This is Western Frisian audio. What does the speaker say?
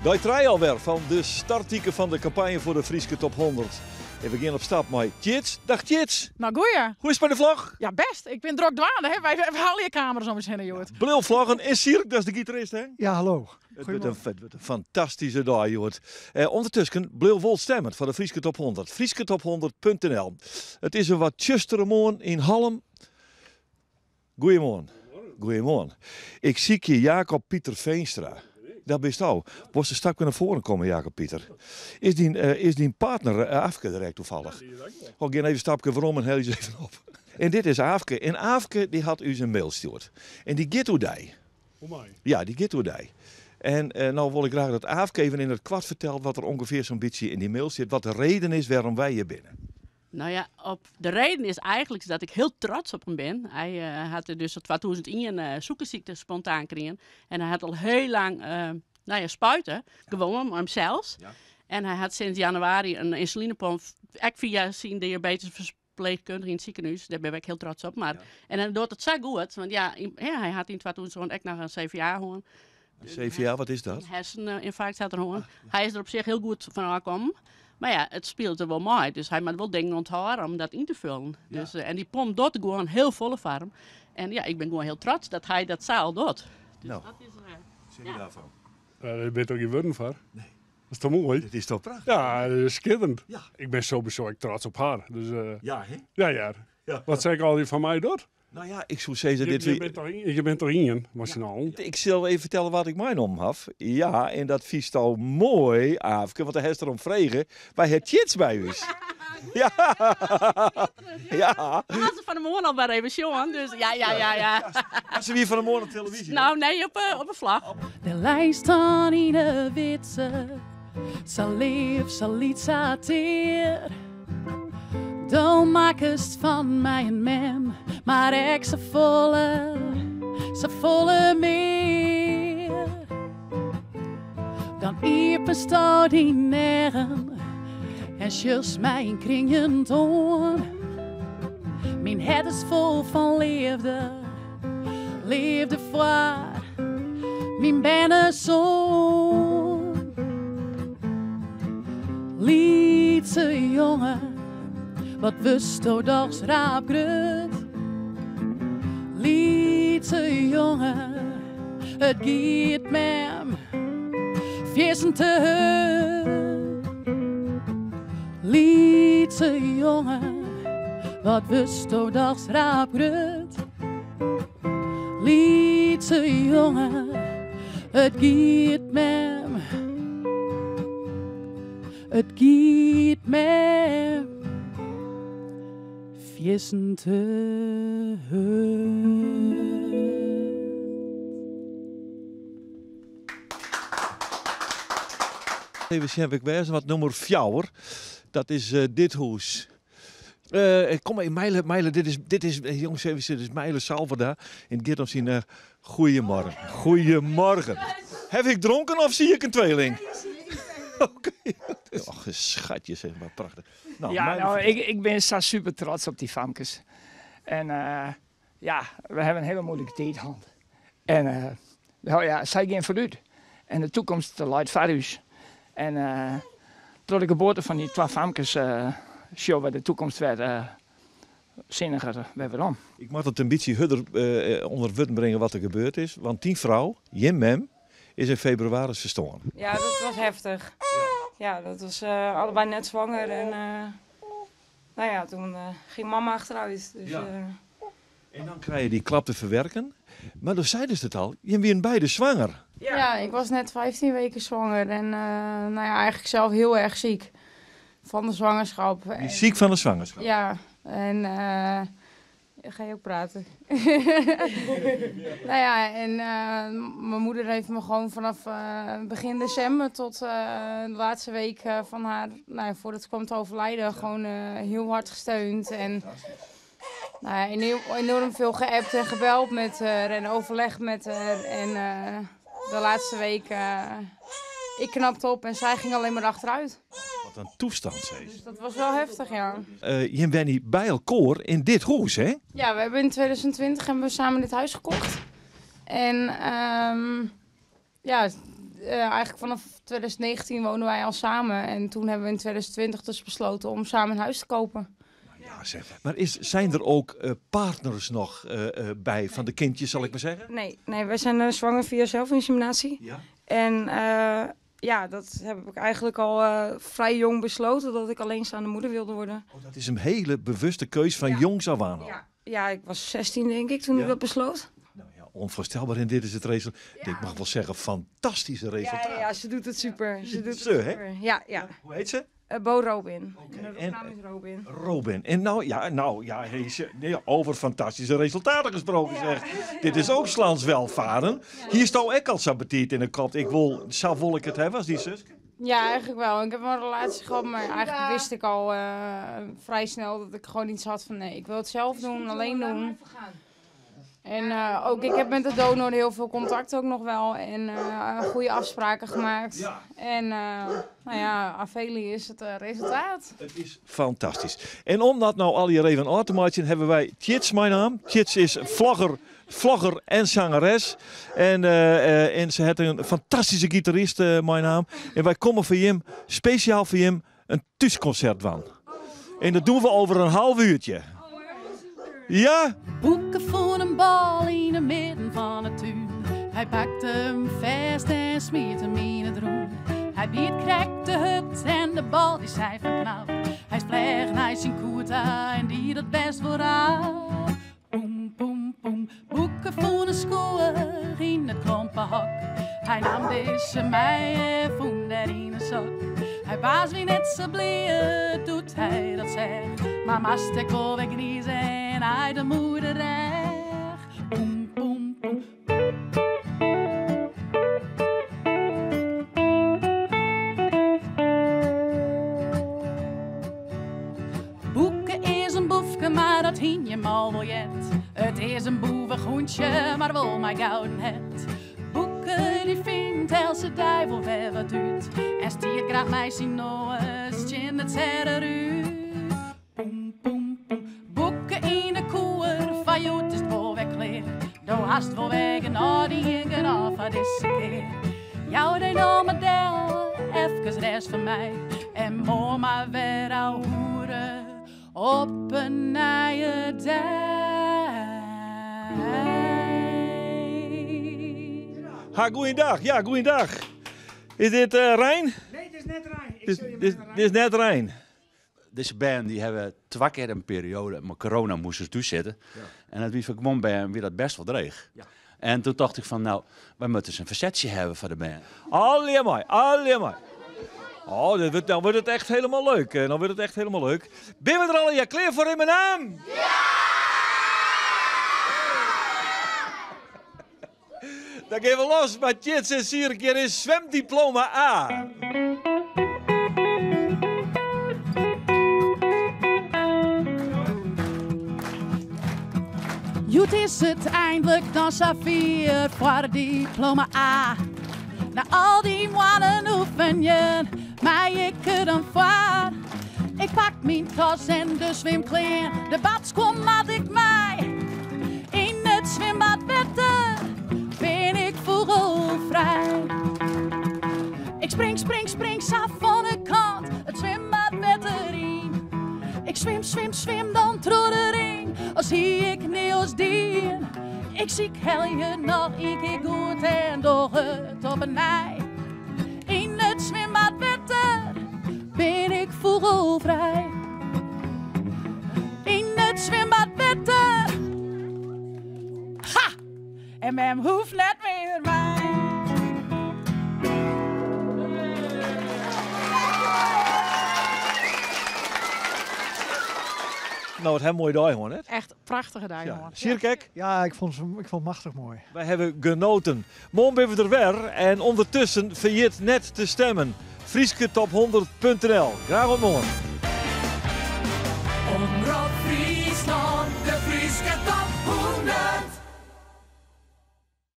Dei trije alwer fan de startwike fan de kampanje foar de Fryske Top 100. En we gean op stap mei Tjits. Dag Tjits! Nou goeie! Hoe is it mei de vlog? Ja best, ik bin drok dwaande hè, wy ha allegear kamera's om ús hinne hjoed. Bliuw vloggen en Sierk, dat is de gitarist hè? Ja hallo. It wurdt in, it wurdt in fantastyske dei hjoed. Ûndertusken bliuw wol stemmen foar de Fryske Top 100. FryskeTop100.nl It is in wat tsjustere moarn yn Hallum. Goeiemoarn. Goeiemoarn. Ik sykje Jacob Pieter Veenstra. Dat bisto. Wolst in stapke nei foaren komme, Jacob Pieter? Is dyn, is dyn partner Afke der ek toevallig? Oh, gean even in stapke werom en helje se even op. En dit is Afke. En Afke dy hat ús in mail stjoerd. En dy giet oer dy. Oer my? Ja, dy giet oer dy. En no wol ik graach dat Afke even yn it koart fertelt wat der ûngefear sa'n bytsje yn dy mail stiet, wat de reden is wêrom wy hjir binne. Nou ja, op, de reden is eigenlijk dat ik heel trots op hem ben. Hij hat dus in 2001 sûkersykte spontaan krigen. En hy hat al heel lang nou ja, spuiten, gewoan om himsels. Ja. En hy hat sinds januari in ynsulinepomp, ek fia syn diabetesferpleechkundige yn it sikehûs. Dêr binne we ek hiel trots op. Mar, Ja. En dan docht it sa goed, want ja, yn, ja, hy hat yn 2007 ek noch in CVA hân. Een CVA, wat is dat? In herseninfarct hat er hân. Hy is der op sich hiel goed fan ôfkommen. Mar ja, it spilet der wol mei. Dus hy moat wol dingen ûnthâlde om dat yn te fullen. Ja. Dus, en dy pomp docht gewoan hiel folle foar him. En ja, ik bin gewoan hiel trots dat hy dat sa al docht. Dus Nou. dat is, Zeg je ja. daarvan? Dêr binne toch gjin wurden foar? Nee. Dat is toch moai? Dit is toch prachtich? Ja, dat is skitterend. Ja. Ik bin sowieso ek trots op har. Dus, Ja, hè? Ja, ja. Ja. Wat sei ik al van my docht? Nou ja, ik soe sizze, Je, dit je wie- bent toch ien, je bent toch ien, mei syn allen? Ik sil even fertelle wat ik meinommen haw. Ja, en dat fynsto moai, Aafke, want dêr hast derom frege. Wy ha Tjits by ús. Ja. Ja. We ha se fan 'e moarn al wer even sjoen, dus ja, ja, ja, ja. Ja, se wie fan 'e moarn op televyzje. Nou, nee, op 'e vlog. De lijst dan yn 'e witse, sa leaf, sa lyts, sa tear. Do makkest fan my in mem, mar ek safolle, safolle mear. Dan iepensto dyn eagen en sjochst my ynkringjend oan. Myn hert is fol fan leafde, leafde foar myn bernesoan. Lytse jonge, wat wurdsto dochs rap grut. Lytse jonge, it giet mem fierstente hurd. Lytse jonge, wat wurdsto dochs rap grut. Lytse jonge, it giet mem, it giet mem fierstente hurd. Even sjen wêr't ik wêze moat. Nûmer fjouwer, dat is dit hûs. Kom even, Meile, Meile, dit is, dit is, jongens, even, dit is Meile Salverda. En it giet om syn goeiemorgen. Goeiemorgen. Heb ik dronken of zie ik een tweeling? Oké. Och, schatje, zeg maar, prachtich. Nou, Ja, Meile, nou, fertel. ik bin sa super trots op dy famkes. En ja, we hawwe in hiele muoilike tiid hân. En nou ja, sy gean foarút. En de toekomst leit foar ús. En troch de geboarte fan dy twa famkes sjogge we de toekomst wer sinniger wer werom. Ik moat it in bytsje hurder ûnder wurden bringe wat der gebeurd is, want dyn frou, jim mem, is yn febrewaris ferstoarn. Ja, dat was heftig. Ja, dat was allebei net zwanger en nou ja, toen ging mama achteruit. Dus, Ja. En dan krije je dy klap te ferwerken. Mar do seidest it al, jim wienen beide swanger. Ja. Ja, ik was net 15 weken zwanger en nou ja, eigenlijk zelf heel erg ziek van de zwangerschap. Wie siik fan de zwangerschap? Ja, en ga je ook praten? Nou ja, en mijn moeder heeft me gewoon vanaf begin december tot de laatste week van haar, nou ja, voordat ze kwam te overlijden, gewoon heel hard gesteund. En nou ja, enorm veel geappt en gebeld met haar en overlegd met haar. En de laatste week, ik knapte op en zij ging alleen maar achteruit. Wat in toestand, sei. Dus dat was wel heftig, ja. Jim wenje by elkoar yn dit hûs, hè? Ja, we hebben in 2020 hebben we samen dit huis gekocht. En ja, Eigenlijk vanaf 2019 woonden wij al samen. En toen hebben we in 2020 dus besloten om samen een huis te kopen. Ja, zeg. Maar zijn er ook partners nog bij van de kindjes, zal ik maar zeggen? Nee, nee, wij zijn zwanger via zelfinseminatie. Ja. En ja, dat heb ik eigenlijk al vrij jong besloten, dat ik alleenstaande moeder wilde worden. Oh, dat is een hele bewuste keus van jongs af aan al. Ja. Ja, ik was 16 denk ik toen ik dat besloot. Nou ja, onvoorstelbaar en dit is het resultaat. Ik mag wel zeggen, fantastische resultaat. Ja, ja, ze doet het super. Ze doet het Ze, hè? super. Ja, ja. Hoe heet ze? Bo Robin. Oké, En de en, naam is Robin. Robin. En nou ja, hey, nee, over fantastische resultaten gesproken zeg. Dit is ook 's lands welvaren. Hier staat ook al sabatiet in de kop. Ik wil, zou wil ik het hebben als die zus? Ja, eigenlijk wel. Ik heb wel een relatie gehad, maar eigenlijk wist ik al vrij snel dat ik gewoon iets had van nee, ik wil het zelf doen, alleen doen. En ook ik heb met de donor heel veel contact ook nog wel en goede afspraken gemaakt. Ja. En nou ja, Aveli is het resultaat. Het is fantastisch. En om dat nou al hier even aan te maken, hebben wij Tjits, mijn naam. Tjits is vlogger en zangeres. En ze heeft een fantastische gitarist, mijn naam. En wij komen voor hem, speciaal voor hem, een thuisconcert van. En dat doen we over een half uurtje. Ja? Boeken voor een bal in het midden van het tuin. Hij pakte hem vast en smeert hem in het roen. Hij biedt krek de hut en de bal die zei van knap. Hij spleeg naar zijn koerta en die dat best vooraan. Poem, poem, poem. Boeken voor een schoen in het klompenhok. Hij nam deze mij en voende er in een zak. Hij was weer net zo blij, doet hij dat zeg. Maar mast ik alweer griezen en hij de moeder recht. Poem, poem, poem. Boeken is een boefke, maar dat hing je mal wel jet. Het is een boevengroentje, maar wel mijn gouden het. Boeken die vindt als de duivel weer wat doet. En stiert graag mij zien oors, in het zerre Poem, poem, poem. Boeken in de koer, van jou is het wel weer kleer. Do hast wel wegen, oh, die inken af, dat is een keer. Jou deed al mijn del, even rest van mij. En mooi maar weer al hoeren op een nije dij. Ha, goeiedag. Ja, goeiedag. Is dit Rijn? Nee, het is net Rijn. Ik Dit is net Rijn. Deze band die hebben twee keer een periode, maar corona moest er toezitten. Ja. En dat wie van gewoon band wie dat best wel dreig. Ja. En toen dacht ik van nou, wij moeten eens een verzetje hebben voor de band. Allee maar, allee maar. Oh, dan wordt het echt helemaal leuk. Dan wordt het echt helemaal leuk. Ben we er al? Ja, klaar voor in mijn naam? Ja! Dan gaan we los met Tjits en Sierk. Hier is zwemdiploma A. Joet is het eindelijk dan Safir voor diploma A. Na al die maanden oefen je, maar ik er dan voor. Ik pak mijn tas en de zwemkleer. De bad komt laat ik mij. In het zwembad wetter ben ik vogelvrij. Ik spring, spring, spring, sa van de kant, het zwembad wetter in. Ik zwem, zwem, zwem, dan troor erin, als zie ik Niels dien. Ik zie helje nog een keer goed en doch het op een nij. In het zwembad wetter ben ik vogelvrij. In het zwembad wetter. Ha! En mem hoeft net meer mij. Nou, wat een mooie dag, hoor, hè? Echt prachtige dag, Ja. hoor. Sierkek? Ja, ik vond het machtig mooi. Wij hebben genoten. Morgen ben we er weer en ondertussen vergeet net te stemmen. Frieske top 100.nl. Graag op morgen.